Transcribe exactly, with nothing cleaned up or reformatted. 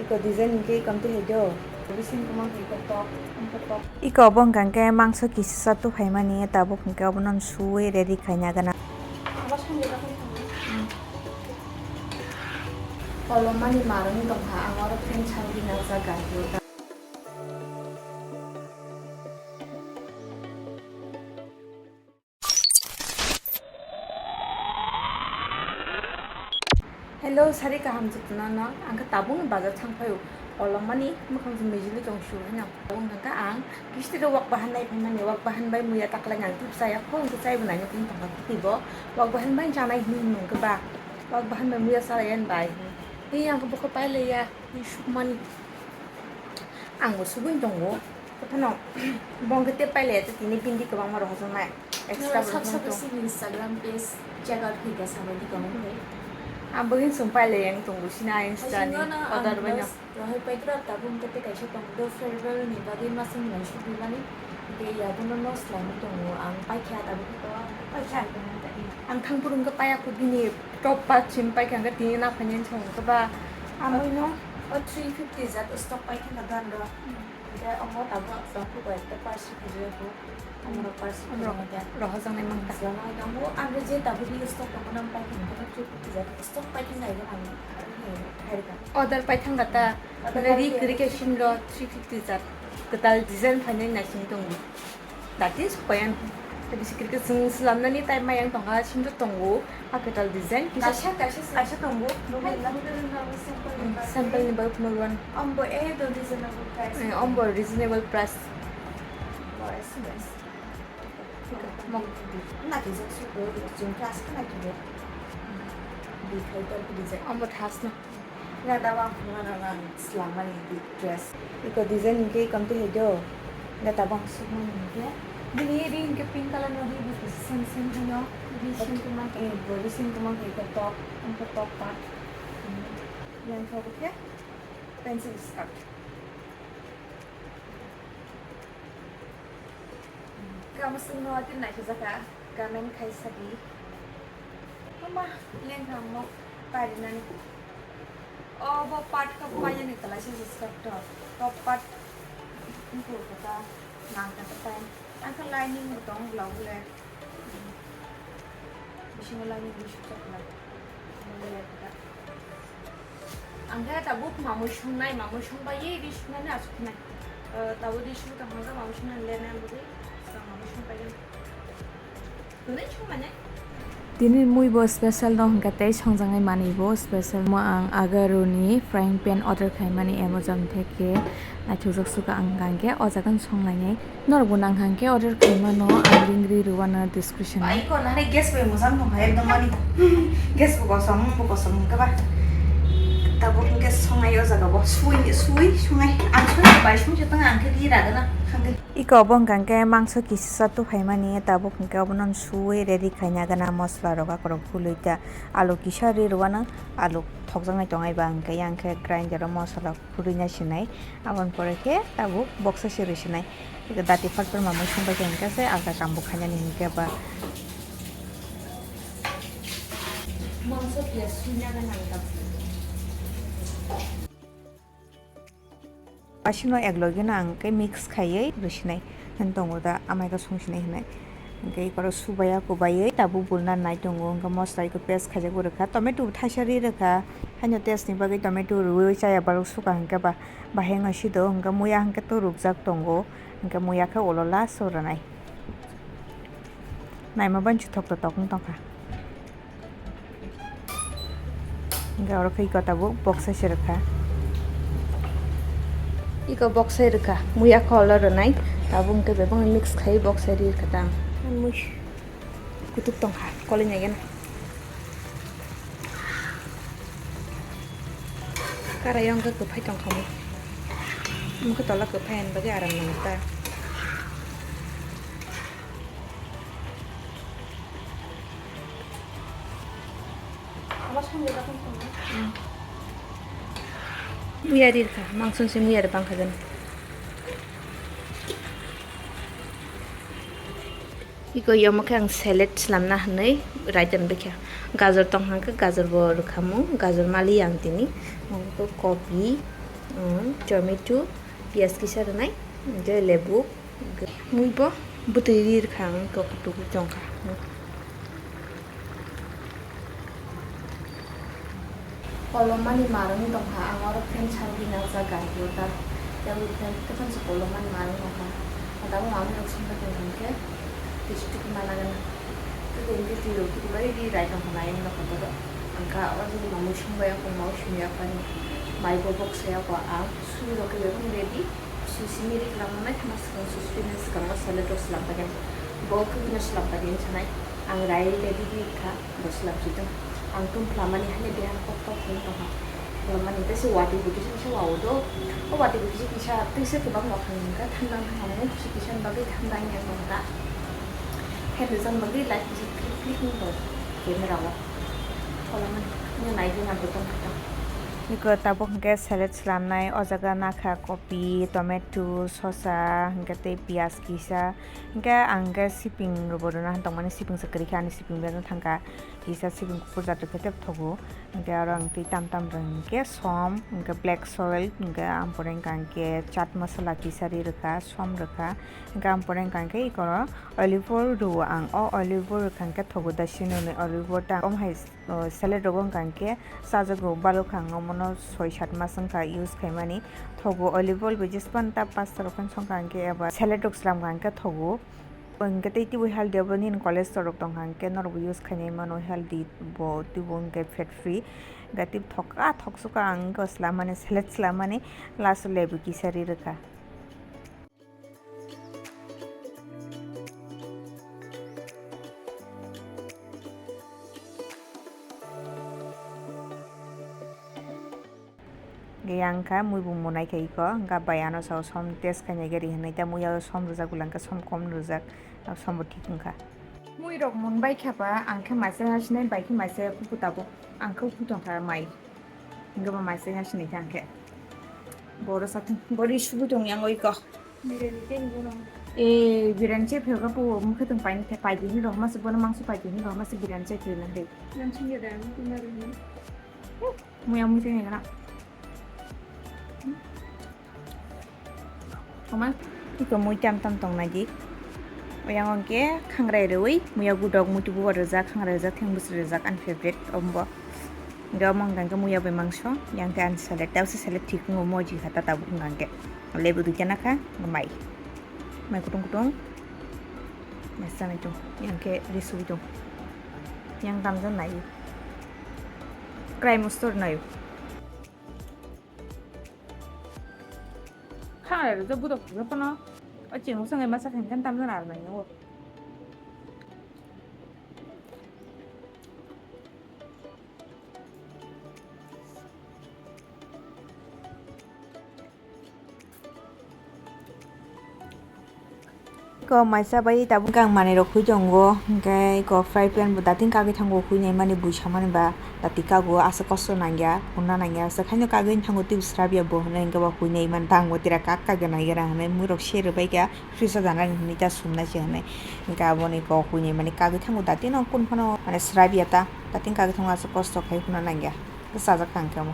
Ko design hwnkhe ikom twi hai do. Bising kwmang hai ko top, ang ko top. Iko obo hwnkha hwnkhe mangso kisisa tuphaimani, tabuk hwnkhe obono suwi ready khaina gana. Kolomani marwng tongkha, ang oro phan salwi nang jaga. Hello, sari kaham jotono no. Ang khe tabukni bazar thang phaio. Kolomani mwkhang se mijili tong shu hino. Tabuk hwnkha ang kisti do wak bahan nai phaimani, wak bahan bai muya taklai nang tip chaya phone khe chaibo nai tong tongkha kisti bo. Wak bahan bai chanai hwnwi hwnwi hwnkhe ba. Wak bahan bai muya salai yan bai. Tei ang khe bokhe pailaiya, tei sukmani. Ang bo sugwi tongo. Phano bongke te paile te tini bindi kwbangma rohorjaknai. Extra sab sab sini Instagram page check out khaika sabai di kwbang khe. Ang bwkhe sung paile yang tongo sina Insta ni order bai no. Rohoi paikra tabuk te kaisa tong do farewell ni bagwi masing nai sugwi mani. Ke ya bono no slami tongo ang paikha tabuk to paikha. Ang thang purung ke paya ku bini top part sim paikha ke tini na phanin song ke ba. Amoi no o three fifty jat stock paikha na dan do. Hingke omo tabuk chwng khe koi ekta parcel khaijak kho. Amoro parcel khaijak kho. Rohorjaknai mangkha. Chwng ai tongo, ang je tabuk ri stock tongo, nang pai khe hingke three fifty jat stock pai khe nai gana ang, ang khe hai rwkha. Order pai thang kha ta. Order pai khe. Ri kwrwi khe sindor three fifty jat. Kwtal design phainai naising tongo. That is koyan. Bisi kwrwi khe chwng swlamnani tai mayang tongkha, sindor tongo. A kwtal design kisa. Kaisa, kaisa, kaisa tongo. Sample ni bagwi phunuk rwan. Ambo e do reasonable price. Eh, ambo reasonable price. Bo S M S. Mok. Nakijak suko, jung class ka nakibo. Bikhai tor design. Ambo thasno. Nga da bang phunuk rwan slamani. Dress. Iko design hingke ikom twi hai do. Hingke tabang sukmani hingke. Bini ri hingke pink color no ri bo same same hino. Ri same to man. Eh, bo ri same to man hingke top, hingke top part. Yang kau ke pencil skirt. Kamusung no atin nai sajaka. Comment khai sadi. Mama, lengkha mo parinani. O bo part kha payani kalai se skirt to. Top part. Nang kata tai. Ang kha lining bo tong block le. Bisingo lining bo suk chok lai. Ang khe tabuk mamui songnai, mamui songbai ye ri suknani asuk khe nai. Eh, tabuk ri suk tong hangkhe mamui songnani lenai ang bwdwi. Swkang mamui songbai ye. Tini mui bo special no hwnkha tei songjaknai manwi bo special. Mo ang Agaroni frying pan order khaimani Amazon theke naithokjak suka ang hwnkha hwnkhe o jaga no songlainai. Norok bo nang hwnkha hwnkhe order khaimano ang link ri rwano description o. Ai ko nani gas bai mojang tongkha ekdom mani. Gas bo kosom, bo kosom hwnkhe ba. Tabuk hwnkhe songnai o jaga bo. Sui, sui, songnai. Ang sui bai sung se tong ang khe di ragana hwnkhe. Iko obo hwnkha hwnkhe mangso kisisa tuphaimani, tabuk hwnkhe obono suwi ready khaina gana mosola rok akorok gului ta alu kisa ri rwano, alu thokjaknai tongnai ba hwnkhe yang khe grinder o mosola khurui nai sinai, aboni pore khe tabuk boksa se rwi sinai. Iko dati phar phar mamui songbai khe hwnkhe se alka kambo khainani hwnkhe ba. Mangso piyaj suina gana ang tabuk. Asino ek logi no ang khe mix khaiwi rwsinai. Hwn tongo da amai khe songsinai hwnwi. Hwnkhe ikorok subaiya kubaiwi tabuk bulna nai tongo. Hwnkhe mosola iko paste khaijak bo rwkha. Tomato bo thaisa ri rwkha. Haino taste ni bagwi tomato rwui chaya borok suka hwnkhe ba bahai wngwi sido. Hwnkhe muya hwnkhe to rukjak tongo. Hwnkhe muya khe ulo last o rwnai. Naima bai chuthok totok wng tongkha. Hingke oro khe iko tabuk boksa se rwkha. Iko boksa rwkha, muya khe olo rwnai, tabuk hingke bebak mix khai boksa ri rwkha tang. Mui kutuk tongkha, koloi nai gana. Karai o hingke kwphai tongkha mui. Mui khe tola kwphai ani bagwi aram nang ta. Muya ri rwkha, mangso se muya ri bangkha gana. Iko yomo khe ang salad slamna hwnwi raida rwkha. Gajor tong hwnkhe gajor bo rwkhamu, gajor mali ang tini. Ang khe kopi, um, tomato, piyaj kisa rwnai, hwnkhe lebu, mui bo bwtwi ri rwkha ang, tok tok tongkha. Kolomani marwng tongkha, ang oro fan salwi nangjak gari o ta, tei fan kwthang se kolomani marwng tongkha, tabuk ang rok songkha tongkha hwnkhe twi se tukuma nagana, tei twi rok tukumani ri rai tongkha nai wngkha bodo, ang kha o jagao mamui songbai ya, mamui songya phani mai bo bok saya kho ang. Suri rok khe bebak ready. Sisini ri khwlangma nai khama swkang, sisini swkango salad rok swlam paikha. Bo khe bini swlam paikha hinwi sanai. Ang rai ready di kha, bo swlam si tong. Ang tum khwlamani hani bihan kok kok khwlwng tongkha. Khwlamani tei se watwi bo kisa kisa wa o do. O watwi bo kisa kisa tei se kwbang wa khwlwng kha, thandang thandang kisa kisa bagwi thandang ya tong kha. Fan rijak bagwi light kisa phlik phlik wng tong camera o. Khwlamani nai di nang tong kha. Niko tabuk hwnkhe salad swlamnai, o jaga nakha kopi, tomato, sosa, hwnkhe tei piyaj kisa, hwnkhe ang hwnkhe siping rwbo rwna tongmani, siping se kwrwi khe ani siping berna thangkha, kisa siping kuphur jat rwkhe tei thogo, hwnkhe oro ang twi tam tam rwng hwnkhe som, hwnkhe black soil, hwnkhe ampore wngkha hwnkhe chaat masala kisa ri rwkha, som rwkha, hwnkhe ampore wngkha hwnkhe ikoro olive oil rwo ang, o olive oil rwkha hwnkhe thogo da, sini hwnwi olive oil ta om hai. O, salad rogo wngkha hwnkhe chajago, balwkha ang omono soi sat mas wngkha use khaimani. Thogo olive oil bai jespan ta pasta rok phano songkha hwnkhe eba salad rok swlamkha hwnkhe thogo. Hwnkhe tei teibo healthy abo nini cholesterol rok tongkha hwnkhe norokbo use khainai mano, healthy bo teibo hwnkhe fat free. Hwnkhe tei thok a thok sukha ang wngkha swlamani, salad swlamani, last o lebu kisa ri rwkha. Hwnkhe yang kha mui bo monai kha iko, hwnkhe bai ano sao som test khainai gari hinui ta mui o som rijak, ulang khe som kom rijak, som bo thik wngkha. Mui rok mon bai kha ba, ang khe maisa hasinai, bai khe maisa kupu tabuk, ang khe kupu tongkha mai. Hwnkhe bo maisa hasinai kha ang khe. Boro sathung, bori sugu tong yang oi ko. Biryani tei ni bono. Eh, biryani chai phiyok po, mukhe tong pai ni, pai di ni rok masa, bono mangso pai di ni rok masa biryani chai phiyok na de. Yang sing ya da, mukhe na ri ni. Muya mui tong ya na. Tongma, tiko mui tam tam tong nai di. Oyang ongke khangrai rwi, muya gudok muitu bubar rijak, khangrai rijak, theng bwswk rijak, ani favorite ombo. Hwnkhe omo hwnkha hwnkhe muya bai mangso, yang khe ani salad, tei salad thik wngo moji kha ta tabuk hwnkha hwnkhe. Lebu duita nakha, mai. Mai kutung kutung. Mai sanai tung, yang khe risui tung. Yang tamjak nai. Krai mustor nai. Khangrai rwjak budok rwjak phano. O chini bwskango masa khankhe tamjani ar nangya o. Ko maisa bai tabuk ang manwi rok hui tongo, hwnkhe ko fry pan bo dating kagwi thango hui nai mani bui samani ba dati kago aswk kosto nangya, hwnna nangya, aswk haino kagwi thango tei srabiya bo hwnwi hwnkhe bo hui nai mani tangbo tira kak kagwi nai gra hwnwi mui rok se rwbai kha fridge o dana hwnwi ta sumnai se hwnwi, hwnkhe aboni ko hui nai mani kagwi thango dati no kun phano mane srabiya ta dating kagwi thango aswk kosto khai hwnna nangya, chajak kha hwnkhe omo.